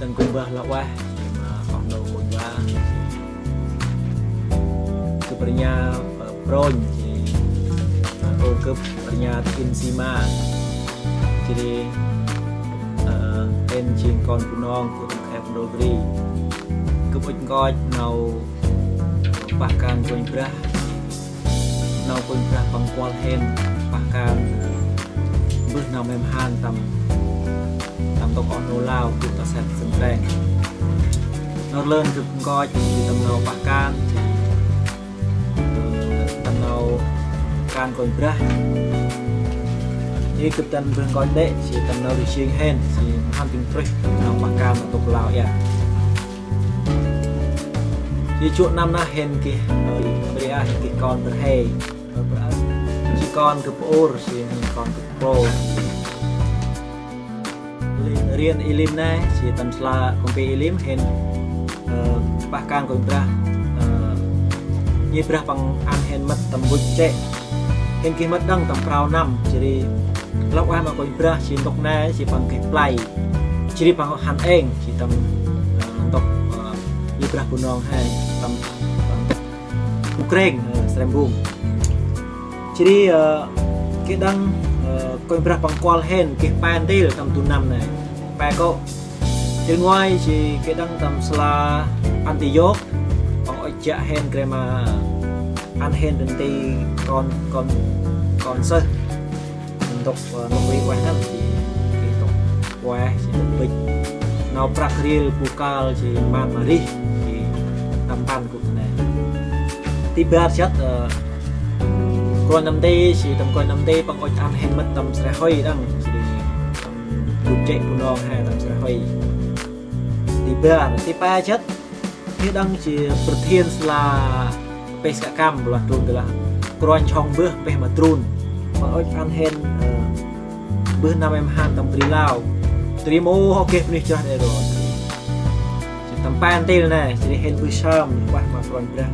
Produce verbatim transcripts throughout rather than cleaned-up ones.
Dâng gŭ mbah lah ueh, ma oh nô kônh va. Gâp rnha, ơ, Prôn, jêh ri, ơ, ơ, gâp rnha Tkin Sima. Jêh ri, ơ, hên jêng kon Bunong, gâp khep Ndogri. Gâp ŭch nkoch nau pah kan Kôranh Brah. Nau Kôranh Brah păng kuăl hên pah kan, ơ, mbơh nau mhe mhan tâm, tâm ntŭk oh nô Lao, gŭ ta sep sĭn reng. Nau lơn gâp nkoch, jêh ri tâm nau pah kan, jêh ri, ơ, tâm nau kan Kôranh Brah. Jêh ri gâp dăn mbơh nkoch đê̆, jêh ri tâm nau rêh jêng hên, jêh ri mham tĭng prêh, nau pah kan tâm ntŭk Lao, ya. Jêh ri jŏ năm nơh hên geh, ơ, Maria hên geh kon bơrhe. Ơ, bơrhe. Jêh ri kon gâp ur, jêh ri hên kon gâp klô. Ri-, rian i lim nây, jêh ri tâm sla kŏmpi i lim hên, ơ, pah kan Kôranh Brah, ơ, nchih Brah păng ăn hên mât tâm mbŭch chê. Hên geh mât đŏng tâm prao năm, jêh ri lah ueh ma Kôranh Brah, jêh ri ntŭk nây, jêh ri păng geh play. Jêh ri păng hăn êng, jêh ri tâm, ơ, ntŭk, ơ, nchih Brah Bunong he, tâm, ơ, ntŭk Ukraine, ơ, Srembung. Jêh ri, ơ, geh đŏng, ơ, Kôranh Brah păng kuăl hên, geh pe ntil tâm du năm nây. Pe kŏ. Jêh ri ngoai jêh geh đŏng tâm sla Antiôk, păng ŭch jă hên gre ma ăn hên dăn ti kon, kon, kon sơh. Ntŭk, ơ, nôk ri ueh nây, jêh ri ntŭk ueh, jêh ri ntŭk bêch. Nau prăk ril bu kal, jêh ri man ma rih, jêh ri tâm păn gŭ nây. Ti bar jât, ơ, kôranh nơm nti, jêh ri tâm kôranh nơm nti, păng ŭch ăn hên mât tâm Sre Hơi đŏng, jêh ri tâm du chê Bunong he tâm Sre Hơi. Ti bar, ti pe jât, geh đŏng jêh ri ប្រធានស្លា pêh ska kam, bu lah trun tơ lah. Kôranh Chong mbơh pêh ma trun. Păng ŭch ăn hên, ơ, mbơh nau mhe mhan tâm bri Lao. Tơri mâu hŏ geh bunuyh chroh đê ro. Jêh ri tâm pe ntil nây, jêh ri hên mbơh sơm, ueh ma Kôranh Brah.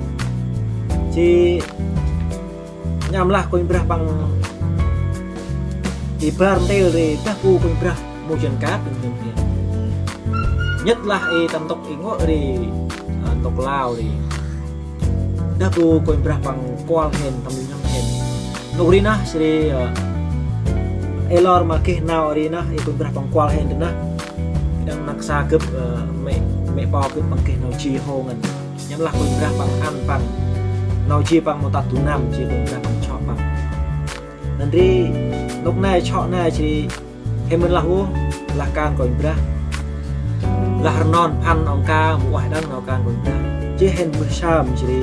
Jêh ri nhăm lah Kôranh Brah păng i bar ntil ri, dah bu Kôranh Brah mâu jan kơt, ƀĭng ƀĭng ƀĭng. Nhất lah i tâm ntŭk i ngŏ ri, ơ, ntŭk Lao ri. Dah bu Kôranh Brah păng kuăl hên, tâm nhăm hên. Nôk ri nơh, jêh ri, ơ, ê lor ma geh nau ri nơh, i Kôranh Brah păng kuăl hên ri nơh. Đăng năk sa gâp, ơ, mê̆, mê̆ pô gâp păng geh nau ji hô ngăn. Nhăm lah Kôranh Brah păng ăn păng. Nau ji păng mâu tât du năm, jêh ri Kôranh Brah păng chŏ păng. Năn ri, nôk nây chŏ nây, jêh ri hên mĭn lah ôh, lah kan Kôranh Brah. Lah rnon phăn ong ka, mâu ueh đŏng nau kan Kôranh Brah. Jêh hên mbơh sơm, jêh ri.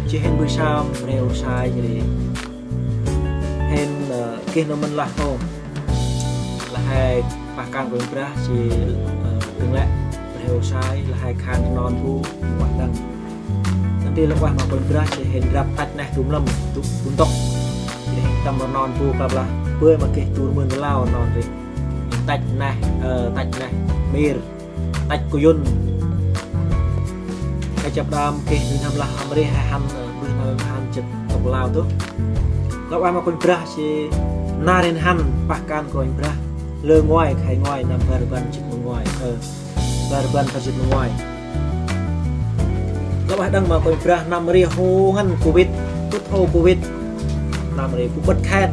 Jêh hên mbơh sơm, rêu sai, jêh ri. Hên, ơ, geh nau mĭn lah ôh. Lah he pah kan Kôranh Brah, jêh, ơ, dâng lĕ, rêu sai, lah he khan rnon bu, mâu ueh đŏng. Năn ri lah ueh ma Kôranh Brah, jêh hên drăp tăch neh du mlâm, du, du ntŭk. Jêh hên tâm rnon bu klăp lah, bơi ma geh du mưn Lao rnon ri. Tăch neh, ơ, tăch neh, mir. Tăch kuyŭn. He chăp đam geh nuih n'hâm lah a mri he hăn, ơ, mbơh nau mhe mhan jât ntŭk Lao tŭ. Lah ueh ma Kôranh Brah jêh nar hên hăn pah kan Kôranh Brah. Lơ ngoai, khay ngoai, năm bar rbăn jât ma ngoai, ơ, bar rbăn bar jât ma ngoai. Lah ueh đŏng ma Kôranh Brah năm ri hô ngăn Covid, tŭt hô Covid. Năm ri bu bât khet.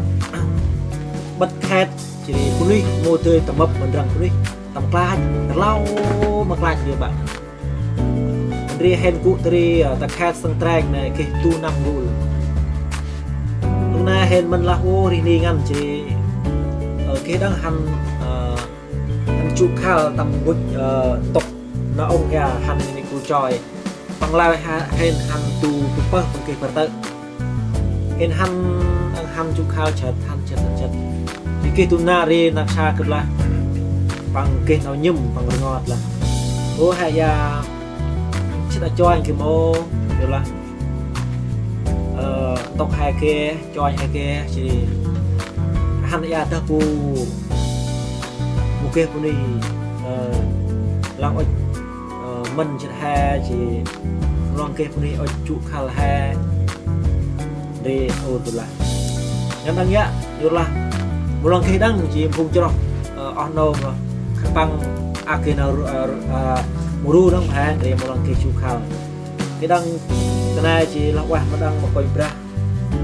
Bât khet, jêh ri bunuyh mâu dơi tâm mâp ma ndrăng bunuyh. Tâm klach, rlau ma klach ri bă. Ri hên gŭ tơ ri, ơ, ta khet sâng treng nây geh du năm gŭ. Nôk nây hên mĭn lah ôh rih ni ngăn jêh ri, ơ, geh đŏng hăn, ơ, hăn jŭ khăl tâm mbŭch, ơ, ntŭk nau ong ya hăn ni gŭ choi. Păng lơi ha, hên hăn du, du pơh păng geh băr tơ̆. Hên hăn, hăn, hăn jŭ khăl jât, hăn jât, hăn jât. Ri geh du nar ri năk sa gâp lah. Păng geh nau nhĭm, păng rngot lah. Ơ, he ya, jât a choi geh mâu, yorlah. Ơ, ntŭk he geh, choi he geh, jêh ri. Hăn ya dah bu. Mâu geh bunuyh, ơ, lăng ŭch, ơ, mĭn jât he, jêh ri. Lăng geh bunuyh ŭch jŭ khăl he. Ri ur du lah. Ngăn đăng ya, yorlah. Mâu lăng geh đăng jêh phung chroh, ơ, oh nô mâu lah. Khân păng Ăk geh nau, ơ, ơ, mâu ru đăng hên, ri mâu lăng geh jŭ khăl. Geh đăng ta nây jêh lah ueh ma đăng ma Kôranh Brah.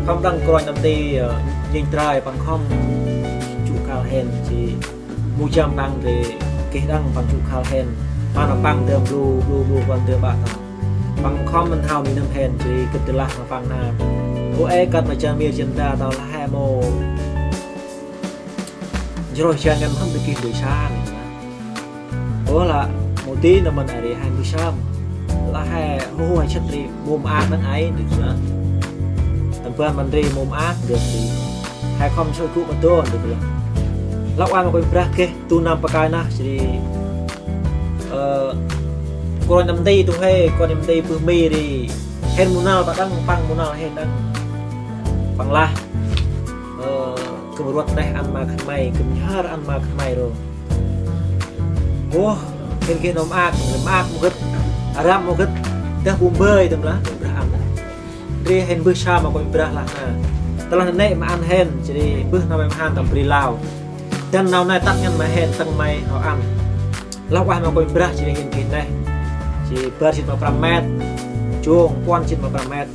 Khŏm đăng kôranh nơm nti, ơ, nhênh trai păng khŏm jŭ khăl hên, jêh mâu jăm đăng ri geh đăng păng jŭ khăl hên. Ma nau păng dơm blu, blu, blu, păng dơm ƀă tơm. Păng khŏm mân hao nuih n'hâm hên, jêh gĭt lah ma păng nơm. Ơ, ê, kơt ma jan mir jan da tâo lah he mâu. Jrôih jan ngăn hŏm dơ geh mbơh sa nê. Ơ lah, mâu di nơm mân a ri he mbơh sa. Lah he hô hô he sât ri mâu maak nâng ai, dơ geh lah. Tâm ban mân ri mâu maak, dơ geh ri. He khŏm soi gŭ ma dôn, dơ geh lah. Lah ueh ma Kôranh Brah geh, du năm pakơi nơh, jêh ri, ơ, kôranh nơm nti du huê, kôranh nơm nti bơh mi ri. Hên mâu năl ƀă đăng, păng mâu năl hên đăng. Păng lah. Ơ, gâp rvăt neh ăn ma khân may, gâp nhhar ăn ma khân may ro. Ơ, hên geh nau maak, maak mâu gĭt, aram mâu gĭt, dah bu mbơi tơm lah, Kôranh Brah ăn. Ri hên mbơh sa ma Kôranh Brah lah na. Tơlah nanê̆ ma ăn hên, jêh ri mbơh nau may mham tâm bri Lao. Dăn nau nây tât ngăn ma hên tâng may hŏ ăn. Lah ueh ma Kôranh Brah jêh ri hên geh neh. Jêh bar jât ma prăm met. Jông puăn jât ma prăm met.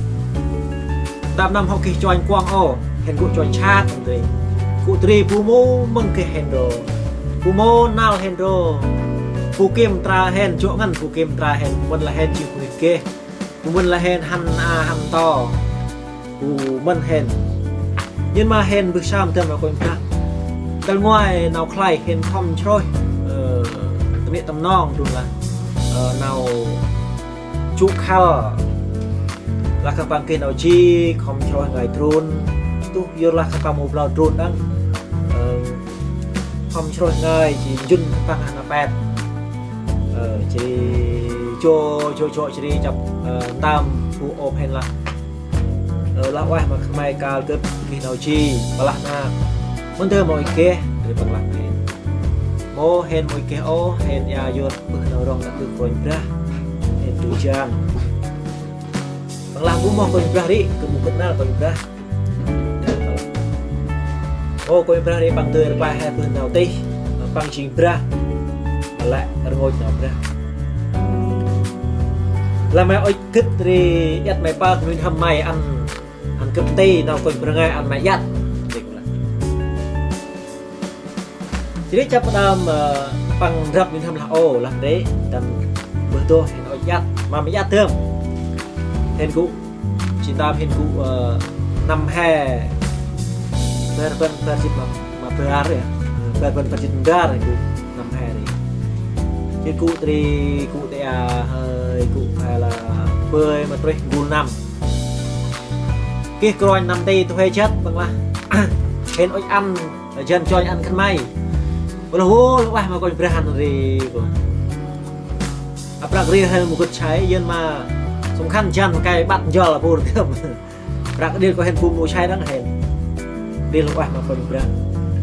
Tâm năm hŏ geh chuanh kuŏng ôh, hên gŭ chuanh sat tâm dri. Gŭ dri bu mâu mâng geh hên ro. Bu mâu năl hên ro. Bu kim tra hên, jŏ ngăn bu kim tra hên, mân lah hên jêh bu hên geh. Bu mân lah hên hăn a hăn to. Bu mân hên. Yơn ma hên mbơh sa ma dăn ma Kôranh Brah. Tal ngoai nau khlay hên khŏm nsrôih, ơ, tâm nê tâm nong drôn lah. Ơ, nau jŭ khăl. Lah khân păng geh nau ji, khŏm nsrôih ngơi drôn. Tuh, yor lah khân păng mâu blau drôn đăng. Ơ, khŏm nsrôih ngơi, jêh njŭn khân păng hăn a pet. Ơ, jêh ri jŏ, jŏ, jŏ, jêh ri chăp, ơ, ntơm bu ôp hên lah. Ơ, lah ueh ma khân may kăl gâp geh nau ji, păng lah na. Mân dơm mâu ŭch geh, ri păng lah hên. Mâu hên mâu ŭch geh ôh, hên ia yor bơh nau rŏng ta bơh Kôranh Brah. Hên du jan. Păng lah bu moh Kôranh Brah ri, gâp mâu gĭt năl Kôranh Brah. Ơ, Kôranh Brah ri păng dơi rklaih he bơh nau tih, păng jêng Brah. Lĕ rngôch nau Brah. Lah may ŭch gĭt ri iăt may pơk nuih n'hâm may ăn, ăn gâp nti nau Kôranh Brah ngơi ăn may iăt. Jêh ri chăp đam, ơ, păng ndrăp nuih n'hâm lah ô, lah ndri, tâm bơh dôh hên ŭch iăt, ma may iăt dơm. Hên gŭ, jêh tâm hên gŭ, ơ, năm he, bar rbăn bar jât ma, ma bar ri, bar rbăn bar jât ma bar hên gŭ năm he ri. Jêh gŭ ta ri, gŭ ta aơ, hơi, gŭ he lah bơi ma trêh n'gul năm. Geh kôranh nơm nti du huê jât păng lah. Hên ŭch ăn jan chuanh ăn khân may. Bol lah, ơ, lah ueh ma Kôranh Brah ăn ri, bol. A prăk ri hên mâu gĭt sai, yơn ma sŭng khăn jan ma kơi ƀăt njăl bur dơm. Prăk ri kŏ hên bu mâu sai đăng hên. Ri lah ueh ma Kôranh Brah.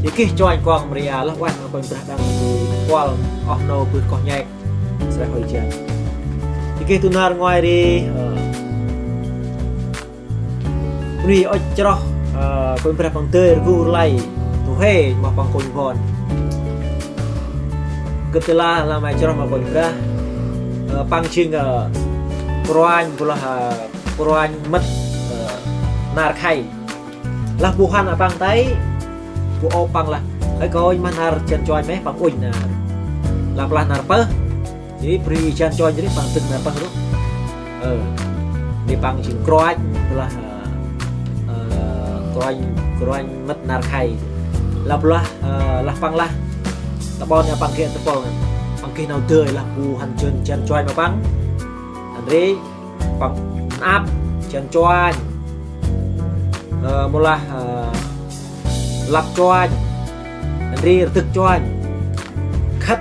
Jêh geh chuanh kuŏng mri a, lah ueh ma Kôranh Brah đăng bu kuăl oh nô bơh koh nhek. Sreh hôi jan. Jêh geh du nar ngoai ri, ơ, Bunuyh ŭch chroh, ơ, Kôranh Brah păng dơi rgu rlay du huê ma păng kônh bon. Gâp tơlah lah may chroh ma Kôranh Brah, ơ, păng jêng, ơ, kôranh, bu lah, ơ, kôranh mât, ơ, nar khay. Lah bu hăn a păng tay, bu ôp păng lah: Hơi kônh, mah nar jan chuanh may? Păng ŭnh nar. Lah bu lah nar pơh. Jêh ri bri jan chuanh jêh ri păng dâk nar pơh ro. Ơ, ri păng jêng kôranh, bu lah, ơ, ơ, kôranh, kôranh mât nar khay. Lah bu lah, ơ, lah păng lah ta ƀon a păng geh tâm pôl ngăn. Păng geh nau dơi lah bu hăn jan, jan chuanh ma păng. Hăn ri păng năp jan chuanh. Ơ, mâu lah, ơ, lăp chuanh. Hăn ri rdâk chuanh. Khât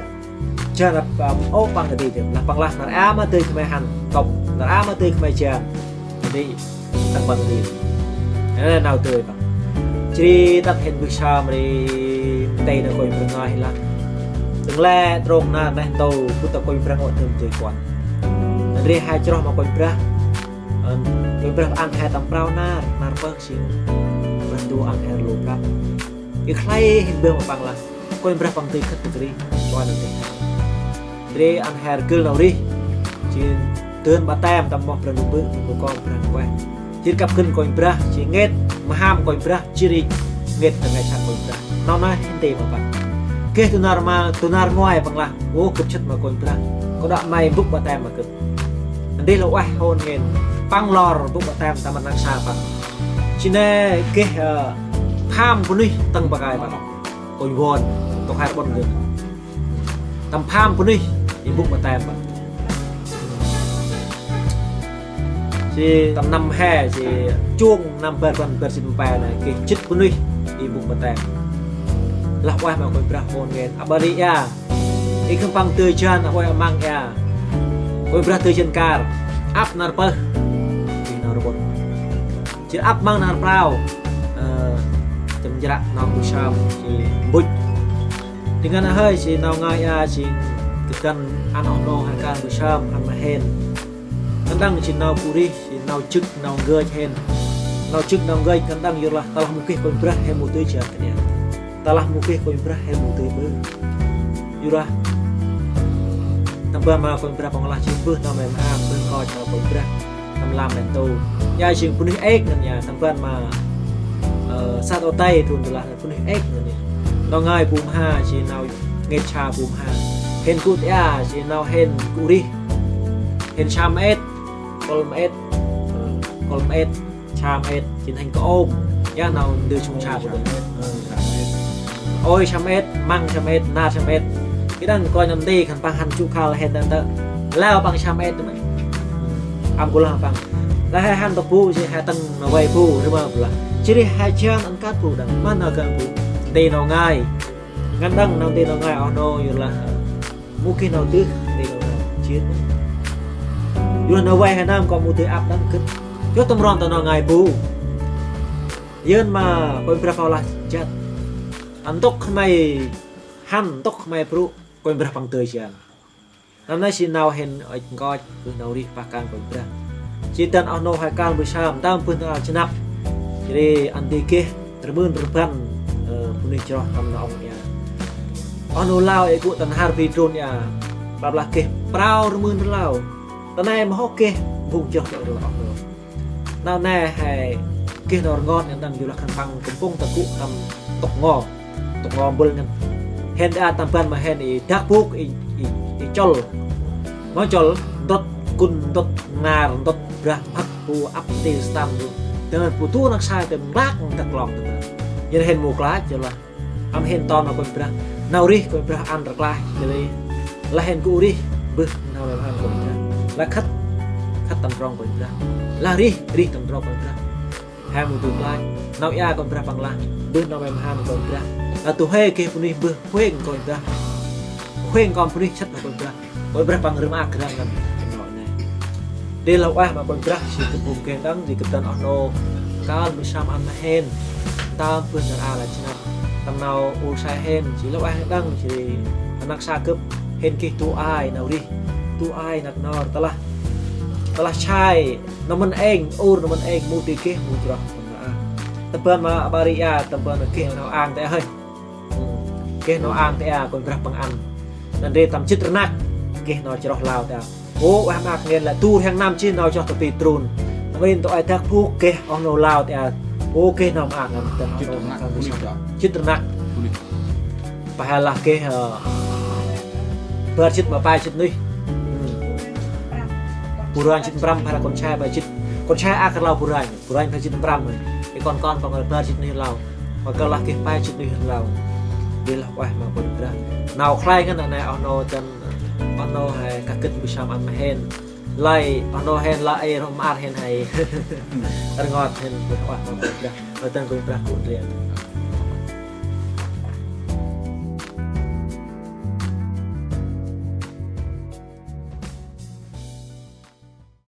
jan ăp, ơ, ôp păng kơt ti dơm. Lah păng lah: Nar aơ ma dơi khân may hăn tŭp, nar aơ ma dơi khân may jan. Kơt ti tâm păng kơt ti. Ơ, nau dơi păng. Jêh ri tât hên mbơh sa mri nti nau Kôranh Brah ngơi lah: Dâng lĕ trong nar neh ntu, bŭt ta Kôranh Brah ngŏ dơm dơi kuăl. Hăn ri he chroh ma Kôranh Brah. Ơ, Kôranh Brah ăn he tâm prao nar, nar pơh jêng Brah Ndu ăn he rlu prăk. Ê khlay hên bơh ma păng lah: Kôranh Brah păng dơi khât ta kri, chuanh nơm nti he. Ri ăn he rgâl nau rih, jêh dơn ƀaptem tâm moh Brah Ndu Bơ̆, Ndu Kon, Brah Ndu Ueh. Jêh kăp gân Kôranh Brah, jêh ngêt mham Kôranh Brah, jêh ri ngêt ta ngai săk Kôranh Brah. Nau nây hên nti ma păng. Geh du nar ma, du nar ngoai păng lah: Ô, gâp sĭt ma Kôranh Brah, kŏ đă may mbŭk ƀaptem ma gâp. Ndri lah ueh hôn ngên, păng lor mbŭk ƀaptem tâm rnăk sa păng. Jêh nây geh, ơ, pham bunuyh tâng pakai păng. Kôranh Vôn, ntŭk he rƀŭn gâp. Tâm pham bunuyh i mbŭk ƀaptem păng. Jêh tâm năm he, jêh chuông năm bar rbăn bar jât pe nây, geh jât bunuyh i mbŭk ƀaptem. Lah ueh ma Kôranh Brah hôn ngên, ăp ri êa. I khân păng dơi jan, ăp ueh amăng êa. Kôranh Brah dơi jan kar, ăp nar pơh. Jêh nau rƀŭn. Jêh ăp măng nar prao, ơ, tâm jră nau bu sam, jêh mbŭch. Dâng ngăn hơi, jêh nau ngai êa, jêh gâp dăn ăn oh nô he kar bu sam, ăn ma hên. Khân đăng jêh nau bu rih, jêh nau jâk, nau ngơi hên. Nau jâk, nau ngơi khân đăng yorlah tơlah mâu geh Kôranh Brah he mâu dơi jan kơt êa. Tơlah mâu geh Kôranh Brah he mâu dơi bơh. Yorlah tâm ban ma Kôranh Brah păng lah jêh bơh nau may mham, bơh koi jao Kôranh Brah tâm lam may ntu. Êa jêng bunuyh êk ngăn êa, tâm ban ma, ơ, sat ô tay trun tơlah bunuyh êk ngăn êa. Nau ngai bu mha, jêh nau ngêt sa bu mha. Hên gŭ ta êa, jêh nau hên gŭ rih. Hên sa mét, kol mét, kol mét, sa mét, jêh hên kơ ôm. Êa nau ndơ sung sa bu đê̆. Ôi sa mét, măng sa mét, nar sa mét. Geh đăng koi năm nti khân păng hăn chu khal hên đăng tơ. Leo păng sa mét tơ mê. Ăm gŭ lah păng. Lah he hăn tơ bu, jêh he tăng nau vay bu, ri ma bu lah. Jêh ri he jan ăn kơt bu đăng, ma nau kơt bu. Nti nau ngai. Ngăn đăng nau nti nau ngai oh nô yorlah. Mâu geh nau dơi, nti nau ngai. Jêh. Yorlah nau vay he nơm kŏ mâu dơi ăp đăng gâp. Yor tâm rom ta nau ngai bu. Yơn ma Kôranh Brah păng lah jăt. Ntŭk khân may hăn, ntŭk khân may brŭ, Kôranh Brah păng dơi jan. Nau nây jêh nau hên ŭch nkoch, bơh nau rih pah kan Kôranh Brah. Jêh dăn oh nô he kar bu sam, tâm bơh nau jnăp. Jêh ri ăn di geh rmưn rbăn, ơ, bunuyh chroh tâm nau ŏng êa. Oh nô Lao ê gŭ ta n'har bri trun êa. Păp lah geh prao rmưn rlau. Ta nây ma hŏ geh phung chroh ta rlau oh nô. Nau nê he geh nau rngot ngăn đăng yorlah khân păng kŭmpŭng ta gŭ tâm ntŭk ngo. Ntŭk ngo mbŭl ngăn. Hên êa tâm ban ma hên i dak bôk i, i, i chol. Ma chol, ndŭt kun, ndŭt ngar, ndŭt brah mhăk bu ăp ti stam bu. Dâng ngăn bu du rnăk sa ta mlak dak klong ta. Yơn hên mâu klach yorlah. Ăm hên ton ma Kôranh Brah. Nau rih Kôranh Brah ăn rklaih, jêh ri lah hên gŭ rih, bơh nau may mham Kôranh Brah. Lah khât, khât tâm trong Kôranh Brah. Lah rih, rih tâm trong Kôranh Brah. He mâu dơi klach. Nau êa Kôranh Brah păng lah, bơh nau may mham Kôranh Brah. Lah du huê geh bunuyh bơh huêng Kôranh Brah. Huêng kon bunuyh sât ma Kôranh Brah. Kôranh Brah păng rmăk răng ngăn. Nau nê. Dê lah ueh ma Kôranh Brah, jêh gâp bŭk geh đăng, jêh gâp dăn oh nô kal mbơh sơm ăn ma hên. Tâm bơh nar aơ lah jnăp. Tâm nau ur sai hên, jêh lah ueh đăng, jêh rnăk sa gâp hên geh du ai nau rih. Du ai năk nor, tơlah, tơlah sai, nau mĭn êng, ur nau mĭn êng, mâu dơi geh, mâu chroh. Tâm ban ma ƀa ri êa, tâm ban geh nau ang ta hơi. Geh nau ang ta êa, Kôranh Brah păng ăn. Năn ri tâm jât rnăk, geh nau chroh Lao ta. Ô, ueh maak ngăn lah du rhiăng năm jêh nau chroh ta bri trun. Nau ri ntŭk ai dak bôk geh oh nô Lao ta êa. Ô, geh nau maak ngăn ta. Jât rnăk, bunuyh ta. Jât rnăk. Bunuyh. Pah lah geh, ơ, bar jât ma pe jât nuih. Bu ranh jât prăm, pah lah kon sai pe jât. Kon sai aơ kơt Lao bu ranh. Bu ranh pe jât prăm. I kon kon păng bar jât nuih Lao. Ma kơt lah geh pe jât nuih Lao. Dê lah ueh ma Kôranh Brah. Nau khlay ngăn nê oh nô dăn, oh nô he kah gĭt mbơh sơm ăn ma hên. Lơi oh nô hên lah ê rŏ măr hên he. Rngot hên, dê lah ueh ma Kôranh Brah. Ơ dăn Kôranh Brah gŭ ndrel.